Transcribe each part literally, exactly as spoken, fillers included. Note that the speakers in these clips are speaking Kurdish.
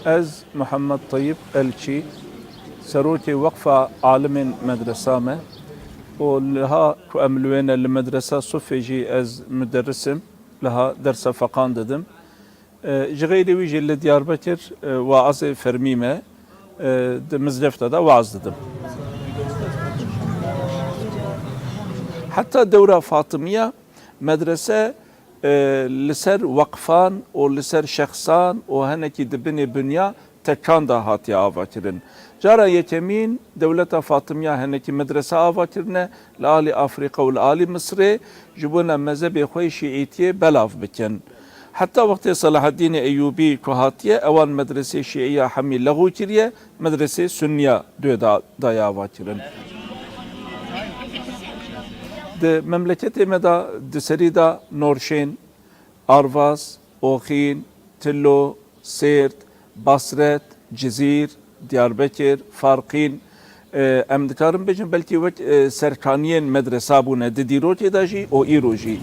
Ez Muhammed Teyib Elçî, serokê Weqfa Alimên Medresa me û liha ku em li wê ne li Medresa Sufê jî ez muderris im, liha dersa feqan didim. E, ji xeyrê wî jî li Diyarbekir, e, waazê fermî me, e, di mizgefta de waaz didim. Heta dewra Fatimiya medrese, e, li ser weqfan û li ser şexsan û henekî di binê binya tekan de hatiye avakirin. Cara yekemîn dewleta Fatimiya henekî medrese ava kirine li alî Afrîka û li alî Misirê ji bona mezhebê xwe yê şîîtiyê belav bikin. Heta wextê Selahaddînê Eyûbî ku hatiye, ewan medresê şîî ya hemî lexû kiriye, medresê sunniya dê da, daye ava kirin. Di memleketê me de di serî de Norşên, Arvaz, Oxîn, Tilo, Sêrt, Basret, Cizîr, Diyarbekir, Farqîn, e, em dikarin bêjin belkî wek, e, serkaniyên medresa bûne di dîrokê de jî û îro jî.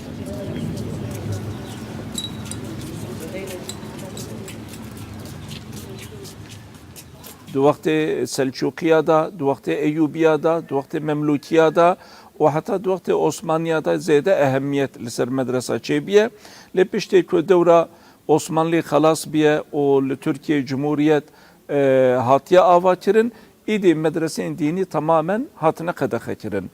Di wextê Selçûqiya de, di wextê Eyûbiya de, di wextê Memlûkiya de û heta di wextê Osmaniya de zêde ehemiyet li ser medresa çêbûye. Lê piştê ku dewra Osmanlî xelas bûye û li Tirkiyê cumhuriyet, e, hatiye avakirin, îdî medreseyên dînî temamen hatine qedexekirin.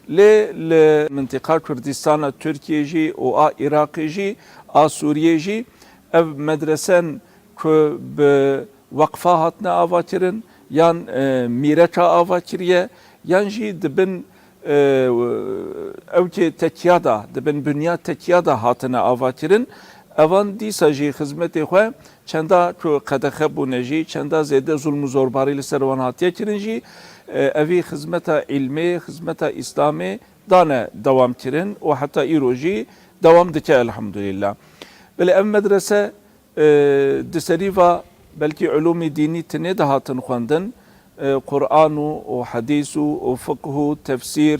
Lê li mintiqa Kurdistana Tirkiyê jî û a Iraqê jî, a Sûriyê jî ev medresen ku bi weqfa hatine avakirin, yan, e, mîreka ava kiriye, yan jî di bin, e, ewkê tekiya de, di bin binya tekiya de hatine avakirin. Evan dîsa jî xizmetê xwe çenda ku qedexe bûne jî, çenda zêde zulm û zorbarî li ser wan hatiye kirin jî, e, evî xizmeta îlmê, xizmeta Îslamê dane dewam kirin û heta îro jî dewam dike elhamdulillah. Belê ev medrese, e, di serî va belkî ulûmî dînî tinê dihatin xwendin, e, Quran û, û hedîs û, û fiqh û tefsîr,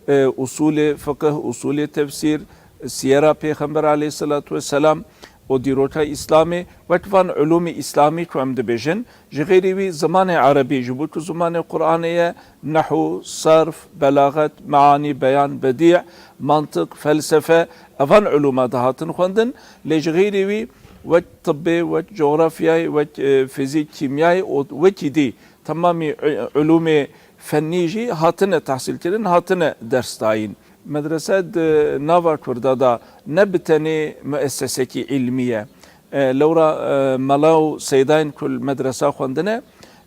e, usulê fiqh, usulê tefsîr, siyera Pêxember aleyhisselatu vesselam û dîroka Îslamê, wek van ulûmî Îslamî ku em dibêjin, ji xeyrî wî zimanê erebî, ji bo ku zimanê Quranê ye, nehw, serf, belaxet, meanî, beyan, bedî, mantiq, felsefe, evan ulûma dihatin xwendin, lê ji xeyrî wî wek tibbê, wek cografyayê, wek, e, fizîk, kîmyayê û wekî dî temamî, e, ulûmê fennî jî hatine tehsîlkirin, hatine dersdayîn. Medrese di nava Kurda de ne bi tenê muessesekî îlmî ye. E, lewra, e, mela û seydayên ku li medresa xwendine,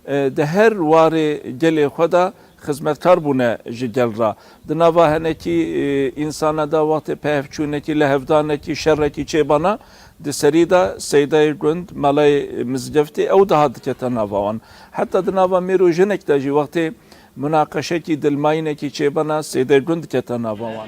e, di her warê gelê xwe de xizmetkar bûne ji gel re. Di nava hinekî, e, însana de wextê peyevçûnekî, lihevdanekî, şerekî çêbana, di serî de seydayê gund, melayê mizgeftê ew dihat dikete nava wan. Heta di nava mêr û jinek de jî wextê munaqeşekî, dilmayînekî çêbena, seydayê gund dikete nava wan.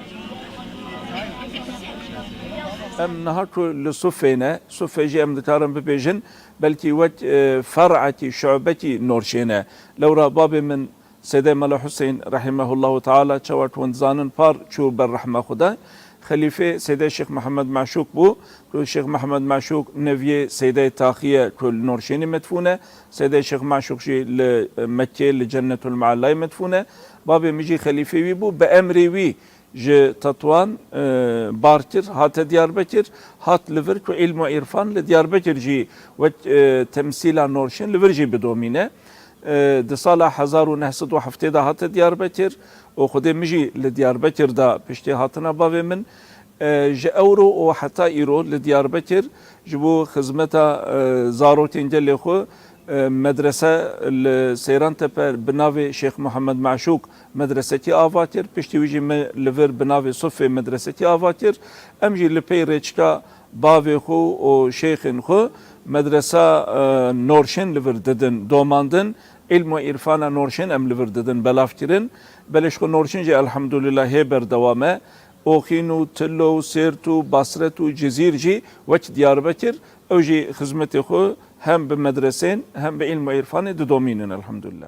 Em niha ku li Sufê ne, Sufê jî em dikarin bibêjin, belkî wek, e, ferekî, şu'bekî Norşên e. Lewra babê min Seydê Mela Huseyn rahimehullahu teala, çawa ku hûn dizanin, par çû ber rehma Xuda. Xelîfê Seydê Şêx Mihemed Meşûk bû, ku Şêx Mihemed Meşûk neviyê Seydê Taxî ye ku li Norşênî medfûn e. Seydê Şêx Meşûk jî li Mekkê li Cennetul Meallayê medfûn e. Babê min jî xelîfê wî bû, bi emrê wî ji Tetwan, e, bar kir, hate Diyarbekir, hat li vir ku îlm û îrfan li Diyarbekir jî wek, e, temsîla Norşên li vir jî bidomîne. E, di sala hezar û neh sed û heftê de hate Diyarbekir û xwedê min jî li Diyarbekir de piştî hatina bavê min, e, ji ewro û heta îro li Diyarbekir ji bo xizmeta, e, zarokên gelê xwe, e, medrese li Seyrantepe bi navê Şêx Muhammed Meşûk medresekî ava kir. Piştî wî jî me li vir bi navê Sufê medresekî ava kir. Em jî li pey rêçika bavê xwe û şêxên xwe medresa, e, Norşên li vir didin domandin. Îlm û îrfana Norşên em li vir didin belav kirin. Belê ji xwe Norşên jî elhamdulillah hê berdewam e. Oxîn û Tilo û Sêrt û Basret û Cizîr jî wek Diyarbekir, ew jî xizmetê xwe hem bi medresên hem bi îlm û îrfanê didomînin elhamdulillah.